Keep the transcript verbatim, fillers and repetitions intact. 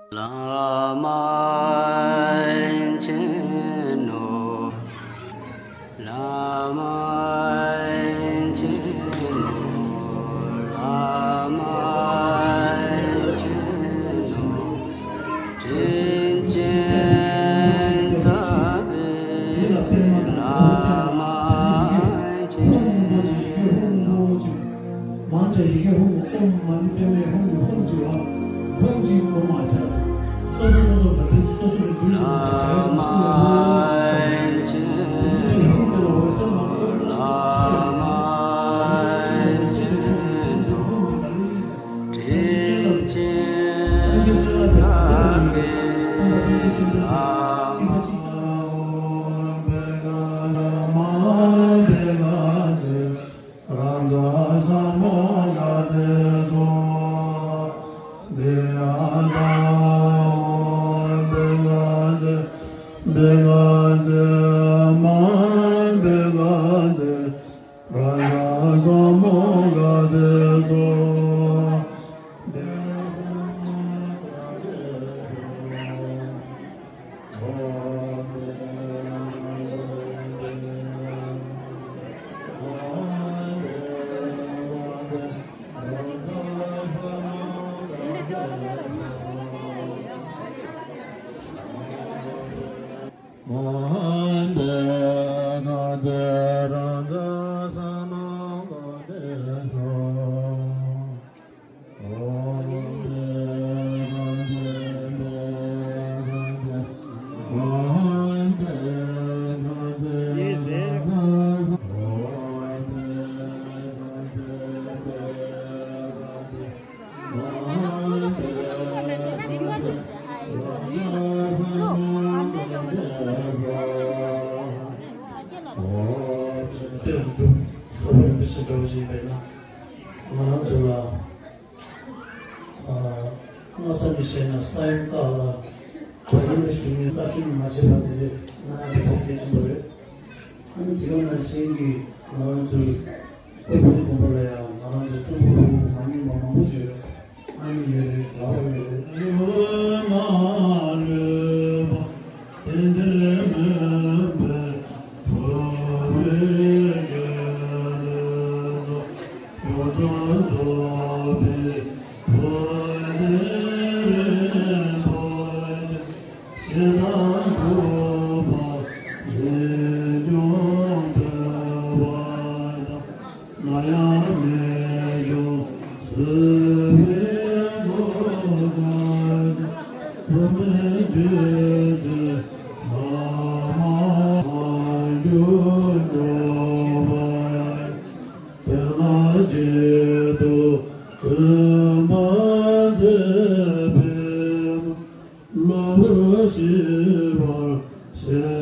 བླ་མ་མཁྱེན་ནོ། བླ་མ་མཁྱེན་ནོ། བླ་མ་མཁྱེན་ནོ། དྲིན་ཅན་ཚ་བའི་བླ་མ་མཁྱེན་ནོ། མང་ཆེ་ཡི་གེ་ཧཱུྃ་ཨོཾ་མ་ཎི་པདྨེ་ཧཱུྃ་གི་ཧཱུྃ་གཅིག་ལ་ཧཱུྃ་གཅིག་སྒོ་མ་ཆགས། སོ་སོ་སོ་སོ་ག་དུས་སོ་སོ་གི་རྒྱུད་ལ་བྱ་བའི་ཧཱུྃ་ལ་འོད་གསལ་མ་ལོག་པར་ཆགས། སངས་རྒྱས་བསྟན་ལ་ཕན་ཐོགས་ཆེན་པོ་ཅིག་ཡོད། སྟོན་པ་སངས་རྒྱས་བཅོམ་ལྡན་འདས་གཅིག་པ་གཅིག་ང་རང་ཚོ་ལ། ཨ། སྔ་ས་ནས་བཤད་ན་ས་ཡོམ་སྐབས་ལ་བགྲོ་གླེང་ཞུ་མཁན་བཀའ་དྲིན་མ་བརྗེད་པ་དེ་རེད། ང་ཡང་དེ་ཚོ་གལ་ཆེན་པོ་རེད། ཨ་ནི་དེ་ག་ནང་བཞིན་གྱི་ང་རང་ཚོའི་ཨོ་བོད་དགོན་པ་ལ་ཡང་ང་རང་ཚོའི་གཙུག་ཕུད་མ་རྙེད་པ་མང་པོ་ཞིག་ཡོད། ཨ་ནི་ཡོད་རེད། གྲྭ་པ་ཡོད་རེད།